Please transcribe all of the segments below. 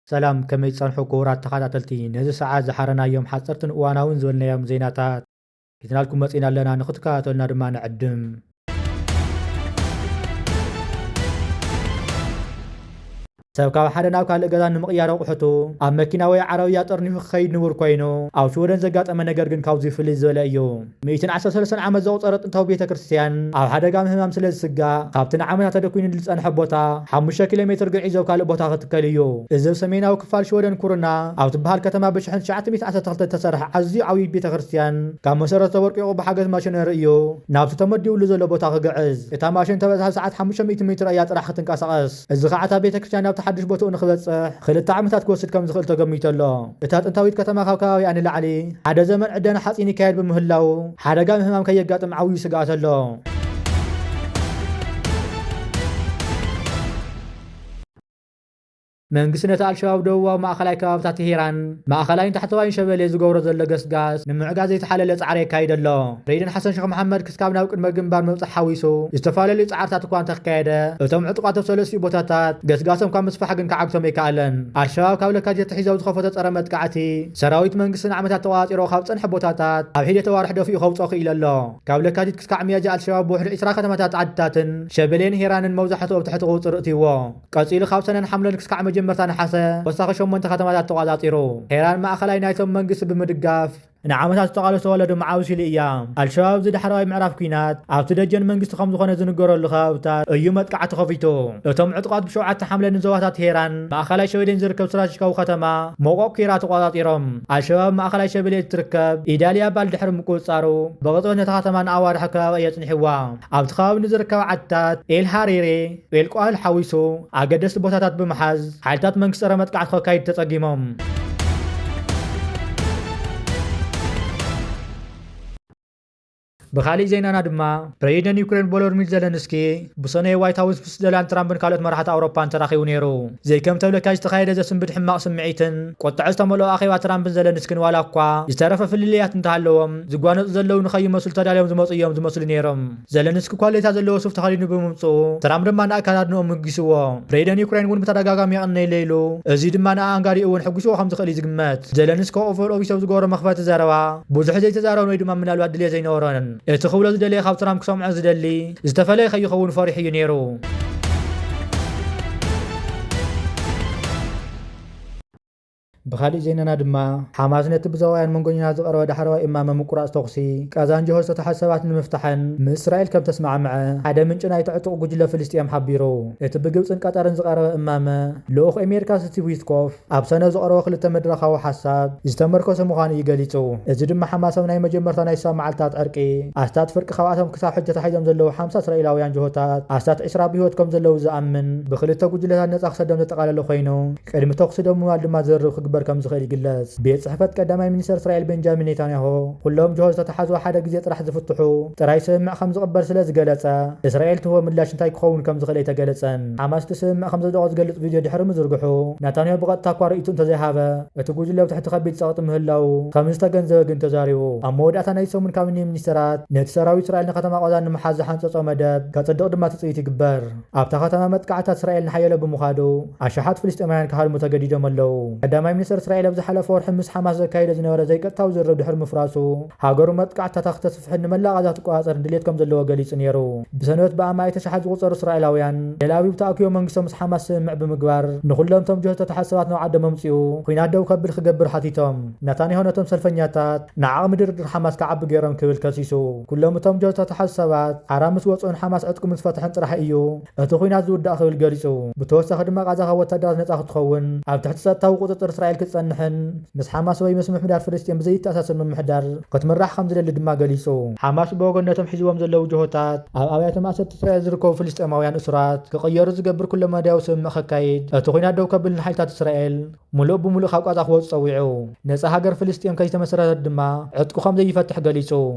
ሰላም፣ ከመይ ጸንሑ ክቡራት ተኸታተልቲ? ነዚ ሰዓት ዝሓረናዮም ሓጸርትን እዋናውን ዝበልናዮም ዜናታት ሒዝናልኩም መጺና ኣለና፣ ንኽትከታተሉና ድማ ንዕድም። ሰብ ካብ ሓደ ናብ ካልእ ገዛ ንምቕያር ኣቑሑቱ ኣብ መኪና ወይ ዓረብያ ጠርኒፉ ክኸይድ ንቡር ኮይኑ፣ ኣብ ሽወደን ዘጋጠመ ነገር ግን ካብዚ ፍልይ ዝበለ እዩ። ሚእትን ዓሰርተ ሰለስተን ዓመት ዘቑጸረ ጥንታዊ ቤተ ክርስቲያን ኣብ ሓደጋ ምህማም ስለ ዝስጋእ፣ ካብቲ ንዓመታት ተደኲኑ ዝጸንሐ ቦታ ሓሙሽተ ኪሎ ሜትር ግዒዙ ኣብ ካልእ ቦታ ክትከል እዩ። እዚ ኣብ ሰሜናዊ ክፋል ሽወደን ኩርና ኣብ ትበሃል ከተማ ብሽሕን ትሽዓተ ሚእትን ዓሰርተ ክልተን ዝተሰርሐ ኣዝዩ ዓብዪ ቤተ ክርስቲያን፣ ካብ መሰረቱ ተበርቂቑ ብሓገዝ ማሽነሪ እዩ ናብቲ ተመዲቡሉ ዘሎ ቦታ ክግዕዝ። እታ ማሽን ተበዝሓ ሰዓት ሓሙሽተ ሚእቲ ሜትሮ እያ ጥራሕ ክትንቀሳቐስ። እዚ ኸዓ እታ ቤተ ክርስቲያን ናብቲ ሓድሽ ቦታኡ ንኽበጽሕ ክልተ ዓመታት ክወስድ ከም ዝኽእል ተገሚቱ ኣሎ። እታ ጥንታዊት ከተማ ካብ ከባቢኣ ንላዕሊ ሓደ ዘመን ዕደና ሓጺን ይካየድ ብምህላዉ፣ ሓደጋ ምህማም ከየጋጥም ዓብዪ ስግኣት ኣሎ። መንግስቲ ነቲ ኣልሸባብ ደቡባዊ ማእኸላይ ከባብታት ቴሄራን፣ ማእኸላይን ታሕተዋይን ሸበሌ ዝገብሮ ዘሎ ገስጋስ ንምዕጋት ዘይተሓለለ ጻዕሪ የካይድ ኣሎ። ፕሬዚደንት ሓሰን ሸኽ መሓመድ ክስካብ ናብ ቅድመ ግንባር ምብጻሕ ሓዊሱ ዝተፈላለዩ ጻዕርታት እኳ እንተካየደ፣ እቶም ዕጡቓት ኣብ ሰለስቲኡ ቦታታት ገስጋሶም ካብ ምስፋሕ ግን ክዓግቶም ኣይከኣለን። ኣልሸባብ ካብ ለካቲት ኣትሒዙ ኣብ ዝኸፈቶ ጸረ መጥቃዕቲ፣ ሰራዊት መንግስቲ ንዓመታት ተቖጻጺርዎ ካብ ዝጸንሐ ቦታታት ኣብ ሒደት ኣዋርሕ ደፊኡ ከውጽኦ ክኢሉ ኣሎ። ካብ ለካቲት ክሳዕ ሚያዝያ ኣልሸባብ ብውሕዱ ዕስራ ከተማታት ዓድታትን ሸበሌን ሄራንን መብዛሕትኡ ኣብ ትሕቲ ቁጽጽር እትይዎ። ቀጺሉ ካብ ሰነን ሓምለን ክሳዕ መጀመርታ ነሓሰ ወሳኺ ሸሞንተ ከተማታት ተቖጻጺሩ። ሄራን ማእኸላይ ናይቶም መንግስቲ ብምድጋፍ ንዓመታት ዝተቓለሶ ወለዶ መዓውሲሉ እያ። ኣልሸባብ እዚ ዳሕረዋይ ምዕራፍ ኲናት ኣብቲ ደጀን መንግስቲ ከም ዝኾነ ዝንገረሉ ከባብታት እዩ መጥቃዕቲ ከፊቱ። እቶም ዕጡቓት ብሸውዓተ ሓምለ ንዞባታት ሄራን ማእኸላይ ሸበሌን ዝርከብ ስትራቴጂካዊ ከተማ ሞቆክ ኪራ ተቖጻጺሮም። ኣልሸባብ ማእኸላይ ሸበሌ እትርከብ ኢዳልያ ባል ድሕሪ ምቁጽጻሩ፣ ብቕጽበት ነታ ከተማ ንኣዋርሕ ከባቢ እያ ጽኒሕዋ። ኣብቲ ከባቢ ንዝርከባ ዓድታት ኤል ሃሬሬ፣ ኤል ቋህል ሓዊሱ ኣገደስቲ ቦታታት ብምሓዝ፣ ሓይልታት መንግስቲ ጸረ መጥቃዕቲ ከካይዱ ተጸጊሞም። ብኻሊእ ዜናና ድማ፣ ፕሬዚደንት ዩክሬን ቮሎድሚር ዘለንስኪ ብሰኑይ ዋይት ሃውስ ምስ ዶናልድ ትራምፕን ካልኦት መራሕቲ ኣውሮፓን ተራኺቡ ነይሩ። ዘይከም ተብለካ ዝተኻየደ ዘስንብድ ሕማቕ ስምዒትን ቁጥዐ ዝተመልኦ ኣኼባ ትራምፕን ዘለንስኪን ዋላ እኳ ዝተረፈ ፍልልያት እንተሃለዎም፣ ዝጓነጹ ዘለዉ ንኸይመስሉ ተዳልዮም ዝመጹ እዮም ዝመስሉ ነይሮም። ዘለንስኪ ኳሌታ ዘለዎ ሱፍ ተኸዲኑ ብምምጽኡ፣ ትራምፕ ድማ ንኣከዳድንኡ ምጒስዎ። ፕሬዚደንት ዩክሬን እውን ብተደጋጋሚ የቐንየለይ ኢሉ፣ እዚ ድማ ንኣንጋዲኡ እውን ሕጒስዎ ከም ዝኽእል እዩ ዝግመት። ዘለንስኪ ኦቨል ኦፊስ ኣብ ዝገበሮ መኽፈቲ ዘረባ፣ ብዙሕ ዘይተዛረበን ወይ ድማ ምናልባት ድልየት ዘይነበሮን፣ እቲ ክብሎ ዝደለየ ካብ ትራምፕ ክሰምዖ ዝደሊ ዝተፈለየ ከይኸውን ፈሪሑ እዩ ነይሩ። ብኻሊእ ዜናና ድማ፣ ሓማስ ነቲ ብዘዋውያን መንጎኛታት ዝቐረበ ዳሕረዋይ እማመ ምቁራጽ ተኹሲ ቃዛን ጆሆ ዝተታሕዙ ሰባት ንምፍታሕን ምስ እስራኤል ከም ተስማዕምዐ ሓደ ምንጪ ናይቲ ዕጡቕ ጉጅለ ፍልስጤም ሓቢሩ። እቲ ብግብጽን ቀጠርን ዝቐረበ እማመ፣ ልኡኽ ኣሜሪካ ስቲቭ ዊትኮፍ ኣብ ሰነ ዝቐረቦ ክልተ መድረኻዊ ሓሳብ ዝተመርኮሰ ምዃኑ እዩ ገሊጹ። እዚ ድማ ሓማስ ኣብ ናይ መጀመርታ ናይ ስሳብ መዓልታት ዕርቂ ኣስታት ፍርቂ ካብኣቶም ክሳብ ሕጂ ተታሒዞም ዘለዉ ሓምሳ እስራኤላውያን ጅሆታት ኣስታት ዕስራ ብህይወት ከም ዘለዉ ዝኣምን ብክልተ ጉጅለታት ነጻ ክሰዶም ዘጠቓለለ ኮይኑ፣ ቅድሚ ተኹሲ ደው ምባል ድማ ዝርርብ ክግበር ከም ዝኽእል ይግለጽ። ቤት ጽሕፈት ቀዳማይ ሚኒስተር እስራኤል ቤንጃሚን ኔታንያሁ፣ ኩሎም ጅሆ ዝተታሕዙ ሓደ ግዜ ጥራሕ ዝፍትሑ ጥራይ ስምምዕ ከም ዝቕበል ስለ ዝገለጸ፣ እስራኤል ትህቦ ምላሽ እንታይ ክኸውን ከም ዝኽእል ኣይተገለጸን። ሓማስ እቲ ስምምዕ ከም ዘጽደቖ ዝገልጽ ቪድዮ ድሕሪ ምዝርግሑ፣ ናታንያሁ ብቐጥታ እኳ ርእይቶ እንተዘይሃበ፣ እቲ ጉጅለ ኣብ ትሕቲ ከቢድ ጸቕጢ ምህላዉ ከም ዝተገንዘበ ግን ተዛሪቡ። ኣብ መወዳእታ ናይ ሰሙን ካቢኔ ሚኒስተራት ነቲ ሰራዊት እስራኤል ንከተማ ቃዛ ንምሓዝ ዝሓንጸጾ መደብ ከጽድቕ ድማ ትጽቢት ይግበር። ኣብታ ከተማ መጥቃዕትታት እስራኤል ንሓያሎ ብምዃዱ፣ ኣሽሓት ፍልስጤማውያን ክሃድሙ ተገዲዶም ኣለዉ። ቀዳማይ ሚኒስተር እስራኤል ኣብ ዝሓለፈ ወርሒ ምስ ሓማስ ዘካይዶ ዝነበረ ዘይቀጥታዊ ዝርርብ ድሕሪ ምፍራሱ፣ ሃገሩ መጥቃዕትታታ ክተስፍሕን ንመላእ ቃዛ ትቆጻጸርን ድልየት ከም ዘለዎ ገሊጹ ነይሩ። ብሰንበት ብኣማኢት ኣሽሓት ዝቑጸሩ እስራኤላውያን ቴል ኣቪቭ ተኣኪቦም መንግስቶም ምስ ሓማስ ስምምዕ ብምግባር፣ ንኹሎም እቶም ጅሆ ዝተታሕዙ ሰባት ናብ ዓዶም ኣምጺኡ ኲናት ደው ከብል ክገብር ሓቲቶም። ናታንያሁ ነቶም ሰልፈኛታት ንዓቕሚ ድርድር ሓማስ ክዓቢ ገይሮም ክብል ከሲሱ። ኩሎም እቶም ጆ ዝተታሕዙ ሰባት ሓራ ምስ ወጽኡን ሓማስ ዕጥቁ ምስ ፈትሐን ጥራሕ እዩ እቲ ኲናት ዝውዳእ ክብል ገሊጹ። ብተወሳኺ ድማ ቃዛ ካብ ወታደራት ነጻ ክትኸውን፣ ኣብ ትሕቲ ጸጥታዊ ቁጽጽር እስራኤል ክትጸንሕን ምስ ሓማስ ወይ ምስ ምምሕዳር ፍልስጤም ብዘይተኣሳሰር ምምሕዳር ክትምራሕ ከም ዝደሊ ድማ ገሊጹ። ሓማስ ብወገኑ ነቶም ሒዝዎም ዘለዉ ጅሆታት ኣብ ኣብያተ ማእሰርቲ እስራኤል ዝርከቡ ፍልስጤማውያን እሱራት ክቕየሩ ዝገብር ኩለመዳያዊ ስምምዕ ከካይድ፣ እቲ ኲናት ደው ከብል ንሓይልታት እስራኤል ምሉእ ብምሉእ ካብ ቃዛ ክወጹ ጸዊዑ። ነጻ ሃገር ፍልስጤም ከይተመሰረተት ድማ ዕጥቁ ከም ዘይፈትሕ ገሊጹ።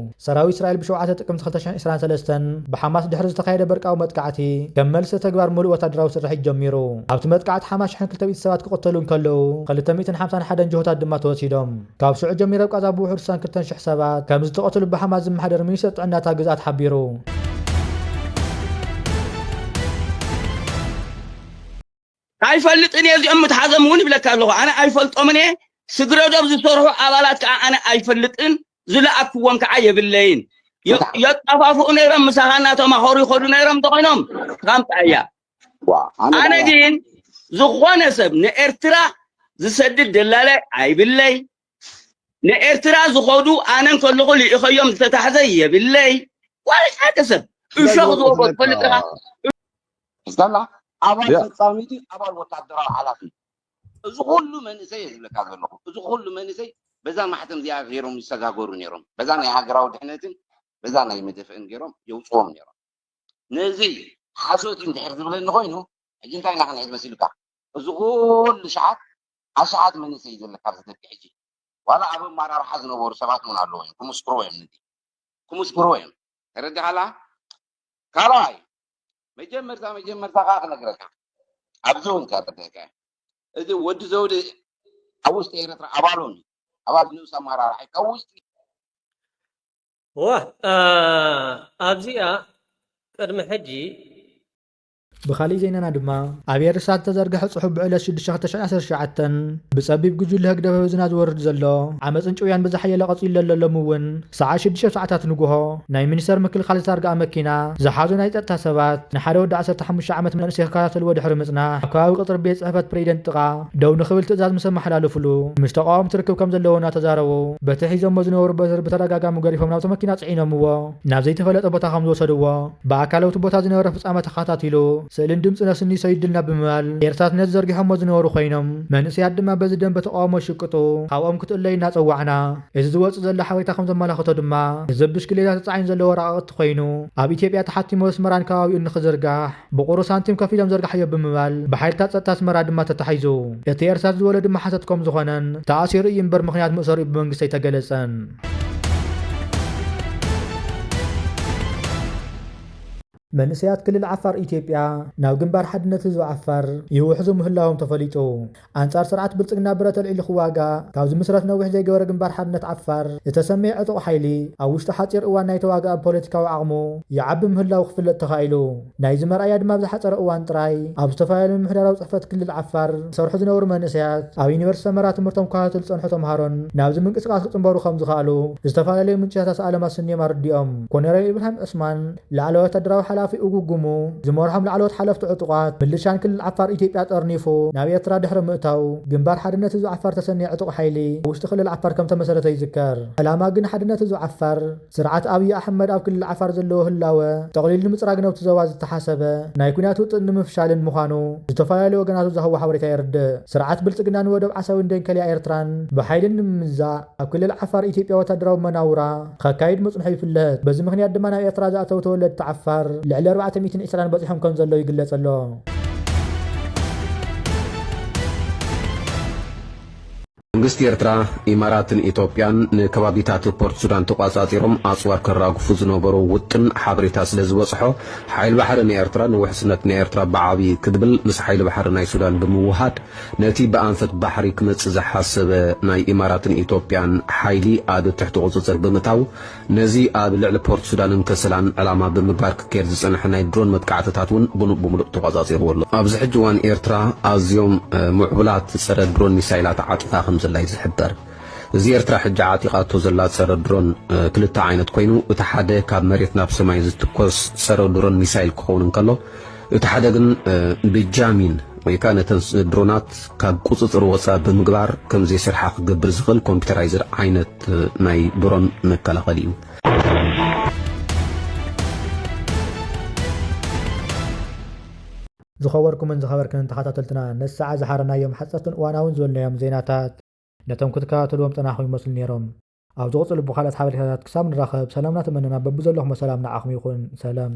ሰራዊት እስራኤል ብሸውዓተ ጥቅምቲ ክልተ ሽሕን ዕስራን ሰለስተን ብሓማስ ድሕሪ ዝተኻየደ በርቃዊ መጥቃዕቲ፣ ከም መልሲ ተግባር ምሉእ ወታደራዊ ስርሒት ጀሚሩ። ኣብቲ መጥቃዕቲ ሓማስ ሽሕን ክልተ ሚእትን ሰባት ክቕተሉ እንከለዉ፣ ክልተ ሚእትን ሓምሳን ሓደን ጅሆታት ድማ ተወሲዶም። ካብ ሽዑ ጀሚሩ ኣብ ቃዛ ብውሑድ ስሳን ክልተን ሽሕ ሰባት ከም ዝተቐትሉ ብሓማስ ዝመሓደር ሚኒስተር ጥዕና እታ ግዝኣት ሓቢሩ። ኣይፈልጥን እየ እዚኦም ምትሓዞም እውን ይብለካ ኣለኹ። ኣነ ኣይፈልጦምን እየ። ስግረዶብ ዝሰርሑ ኣባላት ከዓ ኣነ ኣይፈልጥን፣ ዝለኣክዎም ከዓ የብለይን። የ- የጣፋፍኡ ነይሮም፣ ምሳኻ እናተማኸሩ ይኸዱ ነይሮም እንተኾይኖም ትራምፕ እያ። ኣነ ግን ዝኾነ ሰብ ንኤርትራ ዝሰድድ ደላላይ ኣይብለይ። ንኤርትራ ዝኸዱ ኣነ እንከለኹ ልኢኸዮም ዝተታሕዘ የብለይ። ዋላ ሓደ ሰብ እሾኽ ዝወጎ ትፈልጥ ኢኻ። ስታላ ኣባል ፈጻሚቲ፣ ኣባል ወታደራዊ ሓላፊ፣ እዚ ኩሉ መንእሰይ እየ ዝብለካ ዘለኹ። እዚ ኩሉ መንእሰይ በዛ ማሕተም እዚኣ ገይሮም ይሰጋገሩ ነይሮም። በዛ ናይ ሃገራዊ ድሕነትን በዛ ናይ መደፍእን ገይሮም የውፅዎም ነይሮም። ነዚ ሓሶት እዩ እንድሕር ዝብለኒ ኮይኑ፣ ሕጂ እንታይ ኢና ክንሕዝ መሲሉካ? እዚ ኩሉ ሸሓት ኣሸሓት መንእሰይ እዩ ዘለካ ኣብዚ ደቂ ሕጂ። ዋላ ኣብ ኣመራርሓ ዝነበሩ ሰባት እውን ኣለዉ እዮም፣ ክምስክርዎ እዮም። ነዚ ክምስክርዎ እዮም። ተረዲኻላ? ካልኣይ፣ መጀመርታ መጀመርታ ከዓ ክነግረካ፣ ኣብዚ እውን ከረድእካ እየ። እዚ ወዲ ዘውዲ ኣብ ውሽጢ ኤረትራ ኣባሎም እዩ፣ ኣባል ንኡስ ኣመራርሓ እዩ። ካብ ውሽጢ ዋ ኣብዚኣ ቅድሚ ሕጂ ብኻሊእ ዜናና ድማ ኣብ ኤርትራ ዝተዘርግሐ ጽሑፍ ብዕለት ሽዱሽተ ክልተ ሽሕን ዓሰርተ ትሽዓተን ብጸቢብ ጉጅለ ህግደፍ ህዝብና ዝወርድ ዘሎ ዓመጽን ጭውያን ብዝሓየለ ቀጺሉ ኣሎ። ሎሚ እውን ሰዓት ሽዱሽተ ሰዓታት ንግሆ ናይ ሚኒስተር ምክልኻል ዝታርግኣ መኪና ዝሓዙ ናይ ጸጥታ ሰባት ንሓደ ወዲ ዓሰርተ ሓሙሽተ ዓመት መንእሰይ ክከታተልዎ ድሕሪ ምጽናሕ ኣብ ከባቢ ቅጽሪ ቤት ጽሕፈት ፕሬዚደንት ጥቓ ደው ንኽብል ትእዛዝ ምስ ኣመሓላለፉሉ ምስ ተቓወምቲ ርክብ ከም ዘለዎ እናተዛረቡ በቲ ሒዞሞ ዝነበሩ በትሪ ብተደጋጋሚ ገሪፎም ናብቲ መኪና ጽዒኖምዎ ናብ ዘይተፈለጠ ቦታ ከም ዝወሰድዎ ብኣካል ኣብቲ ቦታ ዝነበረ ፍጻመ ተኸታቲሉ ስእልን ድምጽን ኣስኒሶ ይድልና ብምባል ኤርትራትነት ዘርጊሖሞ ዝነበሩ ኮይኖም መንእሰያት ድማ በዚ ደንበ ተቓውሞ ይሽቅጡ ካብኦም ክትእለዩ እናጸዋዕና እዚ ዝወጽእ ዘሎ ሓበሬታ ከም ዘመላኽቶ ድማ እዚ ብሽክሌታ ተጻዒኑ ዘሎ ወረቓቕቲ ኮይኑ ኣብ ኢትዮጵያ ተሓቲሙ ኣስመራን ከባቢኡን ንኽዝርጋሕ ብቑሩብ ሳንቲም ከፊሎም ዘርጋሕዮ ብምባል ብሓይልታት ጸጥታ ኣስመራ ድማ ተታሒዙ። እቲ ኤርትራ ዝወለ ድማ ሓሰት ከም ዝኾነን ተኣሲሩ እዩ እምበር ምኽንያት መእሰሪኡ ብመንግስቲ ኣይተገለጸን። መንእሰያት ክልል ዓፋር ኢትዮጵያ ናብ ግንባር ሓድነት ህዝቢ ዓፋር ይውሕዙ ምህላዎም ተፈሊጡ። ኣንጻር ስርዓት ብልጽግና ብረት ኣልዒሉ ክዋጋእ ካብ ዝምስረት ነዊሕ ዘይገበረ ግንባር ሓድነት ዓፋር ዝተሰመየ ዕጡቕ ሓይሊ ኣብ ውሽጢ ሓጺር እዋን ናይ ተዋግኣን ፖለቲካዊ ዓቕሙ ይዓቢ ምህላዉ ክፍለጥ ተኻኢሉ። ናይዚ መርኣያ ድማ ኣብ ዝሓጸረ እዋን ጥራይ ኣብ ዝተፈላለዩ ምምሕዳራዊ ጽሕፈት ክልል ዓፋር ዝሰርሑ ዝነበሩ መንእሰያት ኣብ ዩኒቨርሲቲ ሰመራ ትምህርቶም ክከታተሉ ዝጸንሑ ተምሃሮን ናብዚ ምንቅስቃስ ክጽንበሩ ከም ዝኸኣሉ ዝተፈላለዩ ምንጭታት ኣሰኣለማ ስኒዮም ኣረዲኦም። ኮነሬል ኢብራሂም ዑስማን ላዕለዋይ ወታደራዊ ሓላፊ ኡጉጉሙ ዝመርሖም ላዕለዎት ሓለፍቲ ዕጡቓት ምልሻን ክልል ዓፋር ኢትዮጵያ ጠርኒፉ ናብ ኤርትራ ድሕሪ ምእታው ግንባር ሓድነት ህዝቢ ዓፋር ተሰንየ ዕጡቕ ሓይሊ ኣብ ውሽጢ ክልል ዓፋር ከም ተመሰረተ ይዝከር። ዕላማ ግን ሓድነት ህዝቢ ዓፋር ስርዓት ኣብይ ኣሕመድ ኣብ ክልል ዓፋር ዘለዎ ህላወ ጠቕሊሉ ንምፅራግ ነብቲ ዞባ ዝተሓሰበ ናይ ኩናት ውጥን ንምፍሻልን ምዃኑ ዝተፈላለዩ ወገናት ዝሃቦ ሓበሬታ የርድእ። ስርዓት ብልፅግና ንወደብ ዓሰብን ደንከልያ ኤርትራን ብሓይሊ ንምምዛዕ ኣብ ክልል ዓፋር ኢትዮጵያ ወታደራዊ መናውራ ከካይድ ምጽንሑ ይፍለጥ። በዚ ምኽንያት ድማ ናብ ኤርትራ ዝኣተው ተወለድቲ ዓፋር ልዕሊ ኣርባዕተ ሚእትን ዕስራን በጺሖም ከም ዘለዉ ይግለጽ ኣሎ። መንግስቲ ኤርትራ፣ ኢማራትን ኢትዮጵያን ንከባቢታት ፖርት ሱዳን ተቋጻጺሮም ኣጽዋር ከራግፉ ዝነበሩ ውጥን ሓበሬታ ስለ ዝበጽሖ፣ ሓይሊ ባሕሪ ናይ ኤርትራ ንውሕስነት ናይ ኤርትራ ብዓቢ ክድብል ምስ ሓይሊ ባሕሪ ናይ ሱዳን ብምውሃድ ነቲ ብኣንፈት ባሕሪ ክመጽእ ዝሓሰበ ናይ ኢማራትን ኢትዮጵያን ሓይሊ ኣብ ትሕቲ ቁጽጽር ብምእታው፣ ነዚ ኣብ ልዕሊ ፖርት ሱዳንን ከሰላን ዕላማ ብምግባር ክካየድ ዝጸንሐ ናይ ድሮን መጥቃዕትታት እውን ብኑእ ብምሉእ ተቖጻጺርዎ ኣሎ። ኣብዚ ሕጂ እዋን ኤርትራ ኣዝዮም ምዕቡላት ጸረ ድሮን ሚሳይላት ዓጢቓ ከም ዘላ እዩ ዝሕበር። እዚ ኤርትራ ሕጂ ዓጢቓቶ ዘላ ጸረ ድሮን ክልተ ዓይነት ኮይኑ፣ እቲ ሓደ ካብ መሬት ናብ ሰማይ ዝትኮስ ጸረ ድሮን ሚሳይል ክኸውን እንከሎ፣ እቲ ሓደ ግን ብጃሚን ወይ ከዓ ነተን ድሮናት ካብ ቁፅፅር ወፃኢ ብምግባር ከም ዘይሰርሓ ክገብር ዝኽእል ኮምፒውተራይዘር ዓይነት ናይ ድሮን መከላኸሊ እዩ። ዝኸበርኩምን ዝኸበርክንን ተኸታተልትና ነዚ ሰዓት ዝሓረናዮም ሓፀርትን እዋናውን ዝበልናዮም ዜናታት ነቶም ክትከታተልዎም ፀናኹም ይመስሉ ነይሮም። ኣብ ዝቕፅሉ ብኻልኦት ሓበሬታታት ክሳብ ንራኸብ ሰላምና ተመነና። በብዘለኹሞ ሰላም ንዓኹም ይኹን። ሰላም።